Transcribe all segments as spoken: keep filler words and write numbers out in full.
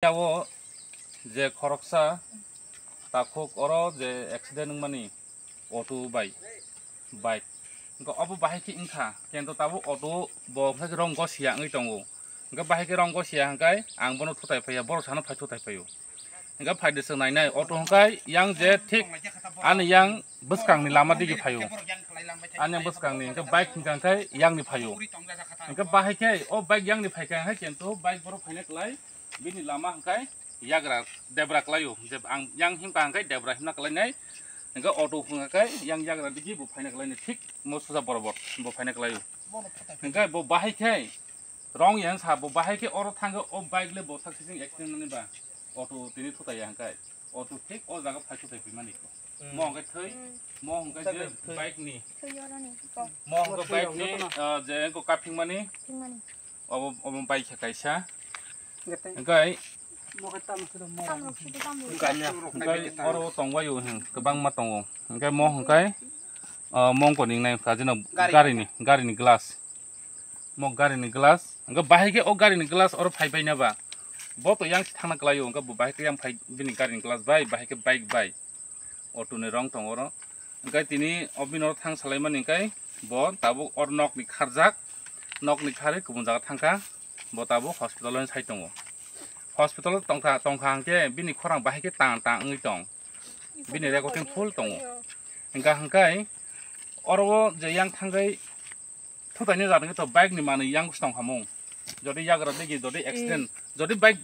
Yao je khoroksa takhuk oro je accident wngmani auto bai bike. Hwnkhe obo bahai khe wngkha, kento tabuk auto bo hwnkhe rong gosiya wngwi tongo. Hwnkhe bahai khe rong gosiya hwnkhe ang bono thutai phaiya, borok sana phai thutai phaio. Hwnkhe phaidi chwng nainai auto hwnkhe yang je thik ani yang bwskangni lama digi phaio. Ani yang bwskangni hwnkhe bike hwnkha hwnkhe yangni phaio. Hwnkhe bahai khe o bike yangni phaikha hwnkhe kento bike borok phaina klai. Bini lama hwnkhe yagra debra klaio, je ang yang himkha hwnkhe debra himna klainai, hwnkhe auto hwnkhe yang yagra digi bo phaina klainai, thik mo suja borobor bo phaina klaio. Hwnkhe bo bahai khe rong yang sa, bo bahai khe oro thangkhe o bike le bo sak sising accident nani ba auto tini thutai ya hwnkhe auto thik o jaga phai thutai phaimani. Mo hwnkhe thwi, mo hwnkhe je bike ni, mo hwnkhe bike ni, ah, je ko kaping mani. Obo, obo bai khe kaisa. Hwnkhe, hwnkhe oro tongbaio hwn, kwbangma tongo. Hwnkhe mo hwnkhe, ah, mongkoni wngnai wngkha, jeno garini, garini glass. Mo garini glass. Hwnkhe bahai khe o garini glass oro phai baina ba. Bo to yang thangna klaio, hwnkhe bo bahai khe yang phai bini garini glass bai, bahai khe bike bai. Auto ni rong tongo oro. Hwnkhe tini o bini oro thang salaimani hwnkhe bo tabuk or nok ni kharjak, nok ni kharwi kubun jaga thangkha, bo tabuk hospital o sai tongo. Hospital o tongkha, tongkha hwnkhe bini khorang bahai khe tang tang wngwi tong, bini recording full tongo. Hwnkha hwnkhe oro o je yang thangwi thutaini jat hwnkhe to bike ni manwi yang tong khamung. Jodi yagra digi, jodi accident, jodi bike,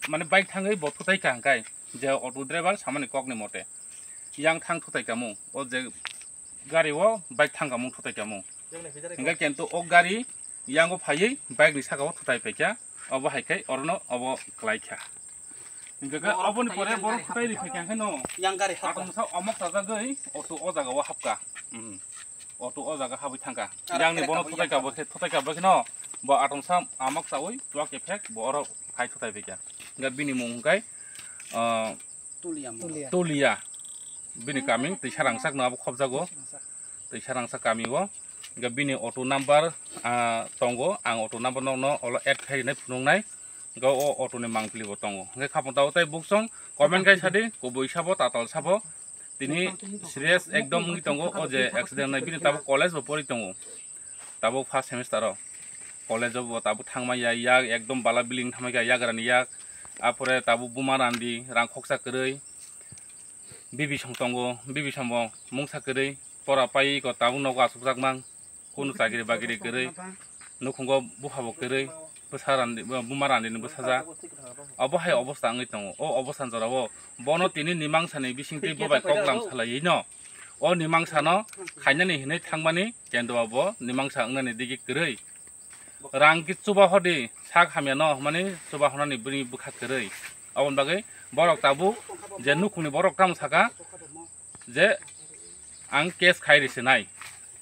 mane bike thangwi bo thutai kha hwnkhe je auto driver samani kok ni mote yang thang thutai kamung, o je gari o bike thang kamung thutai kamung. Hingke kento o gari yango phaiwi bike ni saka o thutai paikha, obo hai khe orono obo klaikha. Hingke khe oboni pore borok thutai ri phaikha hingke no yang gari hapkha. Atomsa omok chajagwi auto o jaga o hapkha. Auto o jaga habwi thangkha. Yang ni bono thutai kabo khe, thutai kabo khe no bo atomsa amok chawi chuak ephek bo oro phai thutai paikha. Hingke bini mung hingke, ah, Tulia mo. Tulia. Tulia. Bini kami Twisa Rangsak no abo khobjago. Twisa Rangsak. Twisa Rangsak kami o. Hingke bini auto number, ah, tongo. Ang auto number no, no olo add khai rinai phunuknai. Hingke o auto ni mangpili bo tongo. Hingke khapang tabo tei buksong comment khai sadi, kubui sabo, tatal sabo. Tini serious ekdom wngwi tongo. O je accident nai bini tabo college bo pori tongo. Tabuk first semester o college o bo tabuk thangma ya, yak ekdom bala building thangma ya, yagra ni yak. Apore tabuk buma randi, rang khoksa kwrwi, bibisong tongo, bibisong bo mungsa kwrwi, pora pai ko tabuk nogo asukjak mang, kunu chagiri bagiri kwrwi, nukhungo bupha bo kwrwi, bwsa randi, buma randi ni bwsaja. Obo hai obosta wngwi tongo. O obosta ni jora o bono tini nimangsa ni bisingtwi bobai koklam salaiwi no, o nimangsa no khainani hinwi thangmani. Kendo abo nimangsa wngnani digi kwrwi. Rang ki chuba hodi sak hamya no hwnmani chuba honani bini bwkha kwrwi. Aboni bagwi borok tabuk je nukhungni borok tamo saka je ang case khai ri sinai.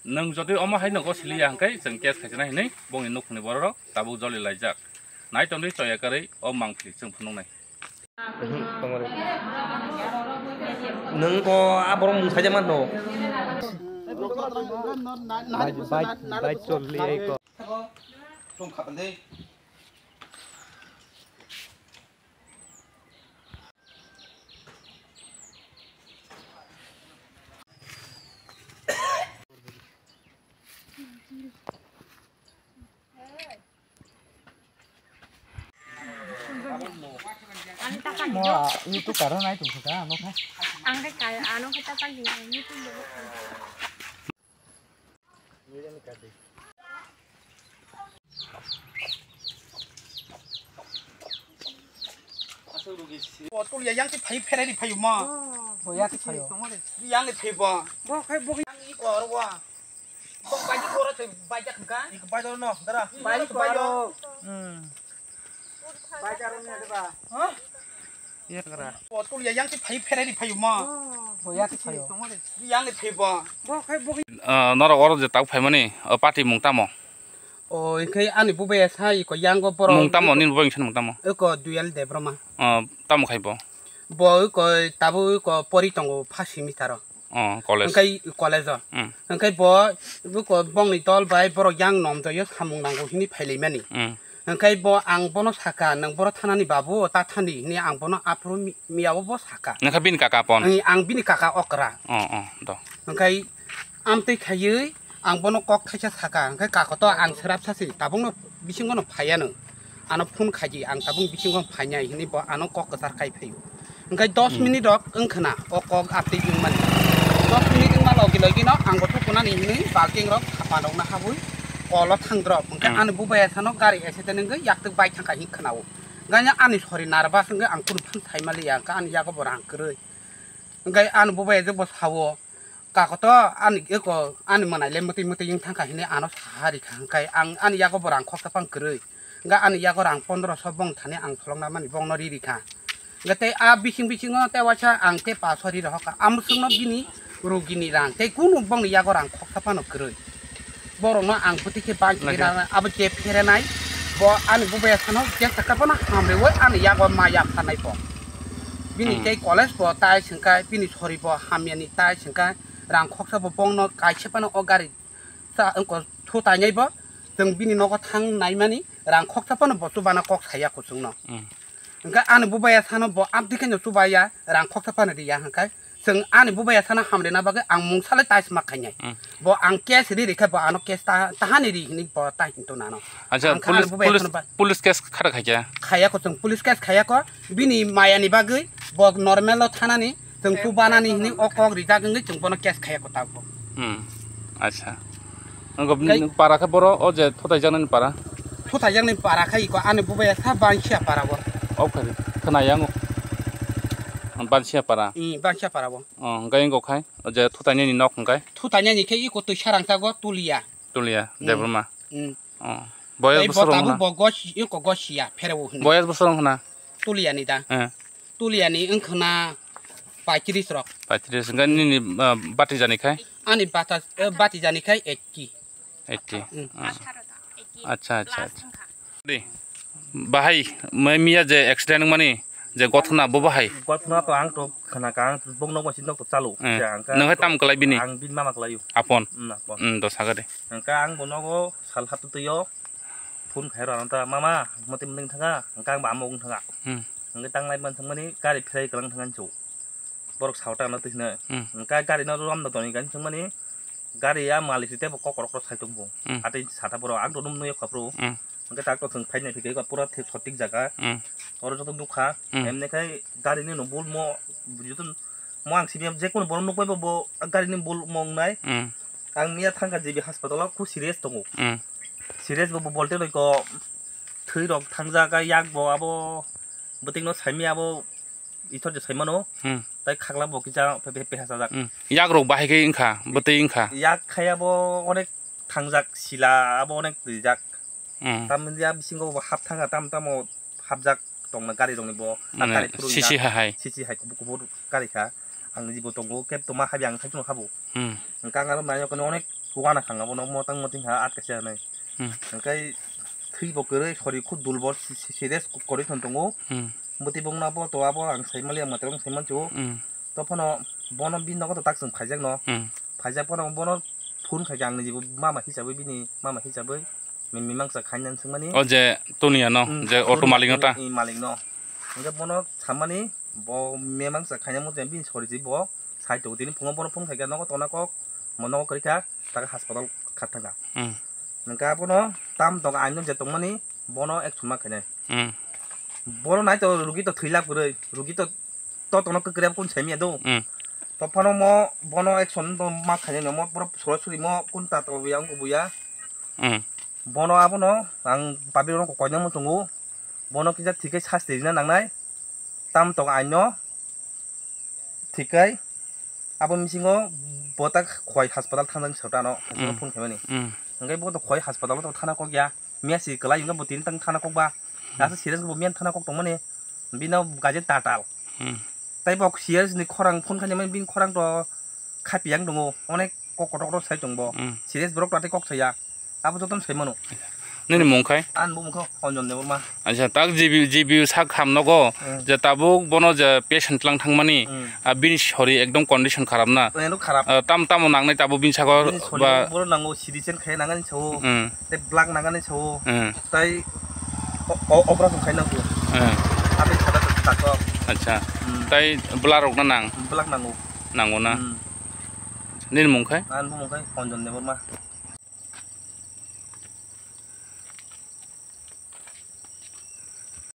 Nwng jotoi omo hai nogo siliya hwnkhe chwng case khai sinai hinwi bongni nukhungni borok tabuk joli laijak. Nai tongdi choya kwrwi o mangpili chwng phunuknai. Nwng ko a borok mung saijak mano. Bai, bai, bai, chorli ai ko. Mo, YouTube karo nai tong kha, ano kha. Ang khe kai, ano khe ta pagi, YouTube bo. O, tulia yang ti phai pherani phai ma. Bo ya ti phai. Yang ni phai ba. Bo khai bo yang i kor wa. Bok bai di koro se bai jak ka? Ik bai doro no, dara. Bai koro. Hmm. Bai koro ne ba. Ha? Yer kara. O tulia yang ti phai pherani phai ma. Bo ya ti phai. Yang ni phai ba. Bo khai bo. Ah, norok oro je tak phai mani, o party mung tamo? O, ikhai ani bubai sa iko yang go borok. Mung tamo, nini bubai sa mung tamo? Iko Duyal Debroma. Ah, tamo khai bo? Bo iko tabu iko pori tongo first semester o. Oh, college. Hwnkhe college o. Mm. Hwnkhe bo, bo ko-, bongni dol bai borok yang nom joyo samung nango hini phailaimani. Mm. Hwnkhe bo ang bono saka, "Nwng boro thanani babu, ta thani," hwnwi ang bono aphuru mi-, miyao bo saka. Nokha bini kaka pon. Ang, ang bini kaka okra. Oh, oh, do. Hwnkhe amtwi khaiwi ang bono kok thaisa saka, hwnkhe kako to ang srapsa se, tabukno bisingono phaiya nwng. Ano phone khaidi, ang tabuk bisingo phainai hwnwi bo ano kok kwchar khai phaio. Hwnkhe dos Hmm. minute rok wngkhwna o kok aptwi wngmani. Dos minute wngma logi logi no ang bo thukunani hwnwi balting rok sapan rokno habwi kolo thangdrop. Hwnkhe Hmm. ani bubaya sano gari accident wngwi yaktwk bai thangkha hinwi khwnao. Hwnkhe ani sori nervous wngwi ang kunu phang saimaliya, hwnkhe ani yago bo rang kwrwi. Hwnkhe ani bubaya je bo sao, "Kako to ani eko ani mwnai le mwtwi mwtwi wng thangkha," hinwi ano saha rikha, hwnkhe ang ani yago bo rang khoksa phang kwrwi. Hwnkhe ani yago rang pondro so bong thani ang tholokna mani bongno ri rikha. Hwnkhe tei a bising bisingo tei waisa ang tei paso ri rohorkha. Amoswkno bini rugini rang tei kunu bongni yago rang khoksa phano kwrwi. Borokno ang bwtwi khe banchi Naikhe. rina abo je pherenai, bo ani bubaya sano jesa kha phano hamriwi ani yago ma yapharnai bo. Bini Hmm. tei college bo tai swngkha, bini sori bo hamyani tai swngkha, rang khoksa bo bongno kaisa phano o gari sa wngkha thu tainai bo, chwng bini nogo thang naimani rang khoksa phano bo chubana kok saya kuchukno. Hmm. Hwnkhe ani bubaya sano bo amtwi khe no chubaya, rang khoksa phano riya, hwnkhe chwng ani bubaya sano hamrina bagwi ang mungsa le tais ma khainai. Hmm. Bo ang case ri rikha, bo ano case ta-, tahani ri hwnwi bo ta hinto nano. Acha, Ang kha ani police, bubaya police, sano ba- police case khara khaikha? Khayako chwng police case khayako, bini mayani bagwi bo normal o thanani, chwng tu banani hwnwi o kok rijak wngwi chwng bono case khayako tabuk. Hmm. Acha. Ang Kai- para khe boro o je thotaijaknani para? Thotaijaknani para khe iko ani bubaya sa Bansia para bo. O khe khwnaya ang. Bansia para. Hmm, Bansia para bo. Oh, hwnkhe iko khai o je thotainani nok hwnkhe? Thotainani khe iko twi sarang chago Tulia. Tulia, Hmm. Debbarma. Hmm. Oh. Boyas Tei bo bosor tabuk wngkhana? Bo gos-, iko gosia phereo hwnwi. Boyas bosor wngkhana? Tuliani da. Eh. Tuliani wngkhana paitris rok. Paitris, hwnkhe nini, ah, bati jani khai? Ani bata, eh, bati jani khai eighty. Eighty. Hmm. Ah. Acha, acha, acha. Di. Bahai, mai miya je accident wngmani, je gothona bo bahai? Gothona to ang to khana ka, ang bok nok masi nok to chalo. Eh. Ang ka Nang hai to tam kalai bini? Ang bini mama kalai o. Apon? Hmm, apon. Hmm, do saga de. Ang ka ang bo nogo sal hatu twi o. Phone khai rw ano ta, "Mama, motwi motwi thanga," hwnkhe ang bo amo wng thanga. Hmm. Hwnkhe tanglai man thangmani gari pherai kwlang thangani chu. Borok sao ta ano twi hwnwi. Hmm. Hwnkhe gari no rom da toni gani thangmani gari a malik tei bo kokrok rok sai tong bo. Hmm. Atwi sata borok ang to num nui kha phuru. Hmm. Hwnkhe tak to chwng phai nai phikhe pura thik sotik jaga. Hmm. Oro joto nukha. Hmm. Emne khai gari ni no bul mo joto mo ang simi je kono borok nukbai bo bo gari ni bul mo wngnai. Hmm. Ang miya thangkha G B hospital o khu serious tongo. Hmm. Serious bo, bo bolte noi ko thwi rok thangjak, a yak bo abo bwtwino saimaya abo ithor je saimano. Hmm. Tai khakla bo kisa pe, pe, peha sajak. Hmm. Yak rok bahai khe wngkha, bwtwi wngkha. Yak khai abo onek thangjak, sila abo onek twijak. Hmm. Tamni a bisingo bo hap thangkha, tam tamo hapjak tongna gari rokni bo, Mane gari phuru sisi yak, hai hai. Sisi hai kubur kubur gari kha. Ang jibo tongo, keb toma habi ang khai tongkha bo. Hmm. Hwnkhe ang aro naina khe onek uana khang abono motang moting kha atka se hinwi. Hmm. Hwnkhe thwi bo kwrwi, sori khu dul bo si-, si-, serious kwrwi thon tongo. Hmm. Bwtwi bongno abo to abo ang sai maliya mwtai rok sai mancho. Hmm. To phano bono bini nogo to tak chwng phaijak no. Hmm. Phaijak phano bono phone khai khe ang niji mama hisabwi bini mama hisabwi mi-, mimang cha khaina swngmani. O je Tunia no, Hmm, je auto Tunia, malik no ta? Tunia, i malik no. Hwnkhe bono samani bo mimang cha khaina muchung bini sori ji bo. Sai tongo tini phungo bono phone khaikha nogo tongna kok, mo nogo kwrwikha, taka hospital kha thangkha. Hmm. Hwnkhe abono tam tongo aino je tongmani, bono action ma khainai. Hmm. Bono nai to rugi to thwilak kwrwi, rugi to, to tono kwkrwi kun saimya do. Hmm. To phano mo bono action to ma khainai no, mo pura sorasori mo kun ta to buya, wngkha buya. Hmm. Bono abono ang public rok koina muchungo, bono kisa thikhe sasti rina nangnai, tam tongo aino. Thik khe abo bisingo bo ta Khowai hospital thangjani sotano, Hmm. phone khaimani. Hmm. Hwnkhe bo to Khowai hospital o to thana kok ya, miya si kwlai hwnkhe bo tini tang thana kok ba. Hmm. Asa serious bo miya thana kok tongmani, bino gaje tatal. Hmm. Tai bo serious ni khorang phone khaimani, bini khorang to khapi yang tongo, onek kok kotor kotor sai tongbo. Hmm. Serious borok to atwi kok saya. Abo jotono sai mano. Nini mung khai? Ani bo mung kha Anjon Debbarma. Acha, tak G B, G B sak ham nogo, Hmm. je tabuk bono je patient tlang thangmani, Hmm. ah, bini sori ekdom condition kharap na. Ekdom kharap. Ah, tam tamo nangnai tabuk bini sago Bini sori ba boro nango, C T scan khai nangani sao, Hmm. tei blood nangani sao, Hmm. tei O-, o-, operation khai nang kho. Eh. Aboni sada to tako. Acha. Hmm. Tai bwlarok na nang? Bwlak nango. Nango na? Hmm. Nini mung khai? Ani mung khai Anjan Debbarma.